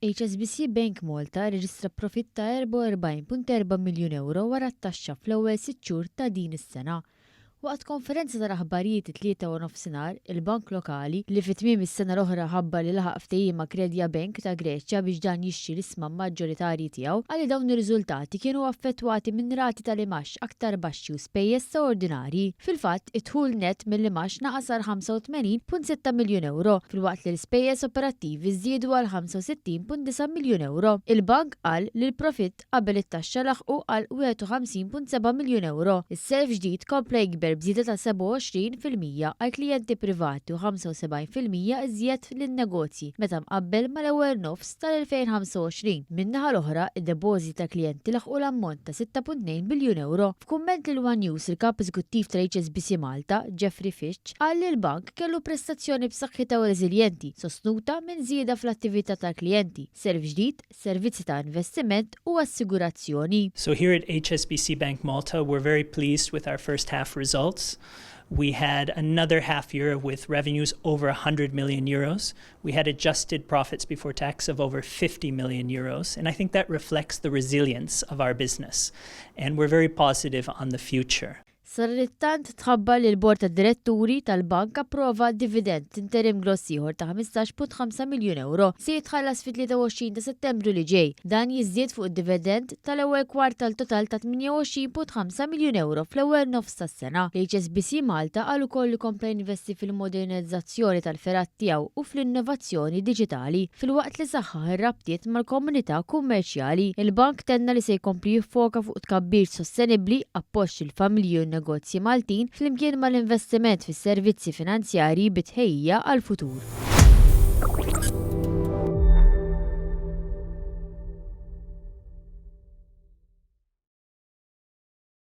HSBC Bank Malta rreġistra profitt ta' 44.4 miljun ewro wara t-taxxa fl-ewwel sitt xhur ta' din is-sena. Waqt konferenza tal-aħbarijiet it-Tlieta waranofsinhar, il-bank lokali, li fi tmiem is-sena l-oħra ħabbar li laħaq ftehim ma' Credia Bank ta' Greċja biex dan jixtri l-ishma maġġoritarji tiegħu, qal li dawn ir-riżultati kienu affettwati minn rati tal-imgħax aktar baxxi u spejjeż straordinarji. Fil-fatt, id-dħul nett mill-imgħax naqas għal 85.6 miljun ewro, filwaqt li l-ispejjeż operattivi żdiedu għal 65.9 miljun ewro. Il-bank qal li l-profitt qabel it-taxxa laħqu għal 51.7 miljun ewro. Is-self ġdid kompla jikber b'żieda ta' 27% għall-klijenti privati u 75% iżjed lin-negozji meta mqabbel mal-ewwel nofs tal-2025. Min-naħa l-oħra, id-depożiti tal-klijenti laħqu l-ammont ta' 6.2 biljun ewro. F'kumment lil one News, il-Kap Eżekuttiv tal-HSBC Malta, Jeffrey Fitch, qal li l-bank kellu prestazzjoni b'saħħitha u reżiljenti, sostnuta minn żieda fl-attività tal-klijenti, self ġdid, servizzi ta' investiment u assigurazzjoni. So here at HSBC Bank Malta we're very pleased with our first half results. We had another half year with revenues over 100 million euros. We had adjusted profits before tax of over 50 million euros, and I think that reflects the resilience of our business, and we're very positive on the future. Sadanittant tħabbar li l-Bord tad-Diretturi tal-Bank approva dividend interim gross ieħor ta' 15.5 miljun ewro se jitħallas fit-23 ta' Settembru li ġej. Dan jiżdied fuq id-dividend tal-ewwel kwart għal total ta' 28.5 miljun ewro fl-ewwel nofs tas-sena. L-HSBC Malta qal ukoll li kompla jinvesti fil-modernizzazzjoni tal-fergħat tiegħu u fl-innovazzjoni diġitali, filwaqt li saħħaħ ir-rabtiet mal-komunità kummerċjali. Il-bank tenna li se jkompli jiffoka fuq tkabbir sostenibbli, appoġġ lill-familji u n-negozji Maltin, flimkien mal-investiment fis-servizzi finanzjarji bi tħejjija għall-futur.